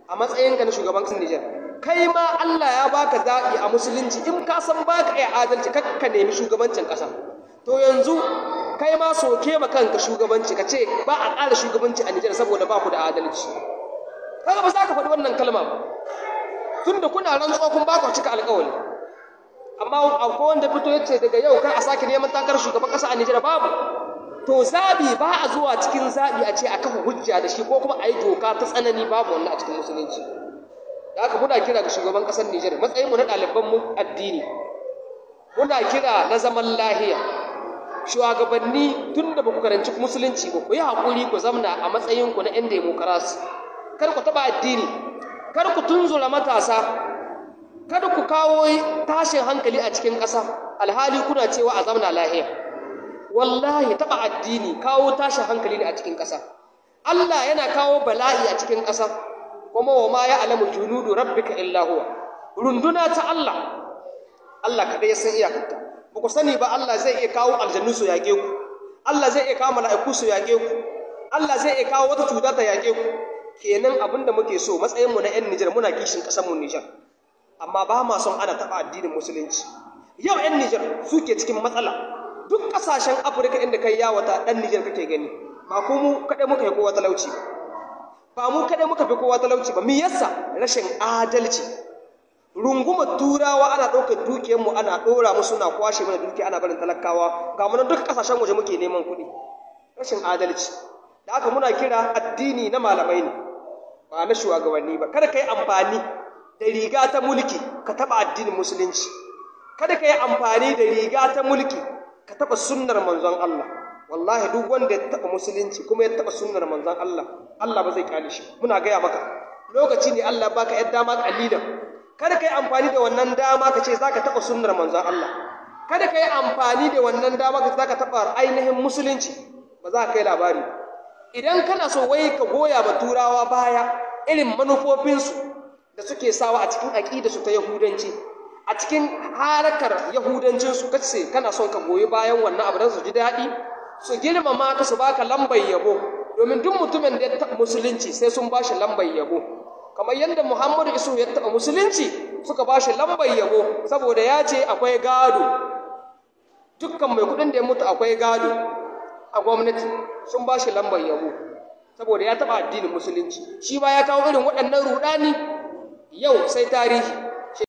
A matsayinka na shugaban ƙasar Nijar, kai ma Allah ya baka zaɓi a musulunci, in ka san baka iya adalci, kakka nemi shugabancin ƙasa. To yanzu kai ma soke ma kanka shugabanci, ka ce ba a ƙara shugabanci a Nijar saboda ba ku da adalci. Kaga ba za ka faɗi wannan kalma ba, tunda kuna rantsuwa kun ba ku cika alƙawari. Amma akwai wanda fito ya ce daga yau kar a sake neman takarar shugaban ƙasa a Nijar? Babu. To zabi ba a zuwa cikin zabi a ce a kafa hujja da shi ko kuma a yi doka ta tsanani, babu wannan a cikin musulunci. Da haka muna kira ga shugaban ƙasar Nijar, matsayin mu na ɗaliban mu addini, muna kira na zaman lahiya. Shugabanni, tun da ba ku karanci musulunci ba, ku yi haƙuri ku zamna a matsayinku na 'yan demokarasi. Kar ku taɓa addini, kar ku tunzura matasa, kada ku kawo tashin hankali a cikin ƙasa alhali kuna cewa a zamna lahiya. Wallahi taɓa addini kawo tashin hankali ne a cikin ƙasa. Allah yana kawo bala'i a cikin ƙasa. Kuma wa ma ya'lamu junudu rabbika illa huwa. Runduna ta Allah, Allah kaɗai ya san iyakarta. Ba ku sani ba, Allah zai iya kawo aljannu su yaƙe ku, Allah zai iya kawo mala'iku su yaƙe ku, Allah zai iya kawo wata cuta ta yaƙe ku. Kenan abin da muke so, matsayin mu na 'yan Nijar, muna kishin ƙasar mu Nijar, amma ba ma son ana taɓa addinin musulunci. Yau 'yan Nijar suke cikin matsala. Duk ƙasashen Afirka inda kai yawata, ɗan Nijar kake gani. Ba ko mu kaɗai muka yi kowa talauci ba, ba mu kaɗai muka fi kowa talauci ba. Me yasa? Rashin adalci, rungumar turawa, ana ɗaukar dukiyarmu ana ɗora musu, na kwashe mana dukiya, ana barin talakawa. Ga mu nan duk ƙasashen waje muke neman kuɗi. Rashin adalci. Da haka muna kira, addini na malamai ne, ba na shugabanni ba. Kada ka yi amfani da riga ta mulki ka taɓa addinin musulunci. Kada ka yi amfani da riga ta mulki ka taɓa sunnar manzon Allah. Wallahi duk wanda ya taɓa musulunci kuma ya taɓa sunnar manzon Allah, Allah ba zai kyale shi. Muna gaya maka, lokaci ne Allah baka yar dama kalilan. Kada ka yi amfani da wannan dama ka ce zaka taɓa sunnar manzon Allah. Kada ka yi amfani da wannan dama ka ce zaka taɓa ainihin musulunci. Ba za ka kai labari. Idan kana so wai ka goya ma turawa baya irin manufofinsu da suke sawa a cikin aƙidarsu ta yahudanci, a cikin harakar yahudancinsu, kace kana son ka goyi bayan wannan abu don su ji daɗi, su girmama ka, su baka lambar yabo, domin duk mutumin da ya taɓa musulunci sai sun ba shi lambar yabo, kamar yadda Muhammadu Isu ya taɓa musulunci suka ba shi lambar yabo, saboda ya ce akwai gado, dukkan mai kuɗin da ya mutu akwai gado a gwamnati, sun ba shi lambar yabo saboda ya taɓa addinin musulunci. Shi ma ya kawo irin waɗannan ruɗani. Yau sai tarihi.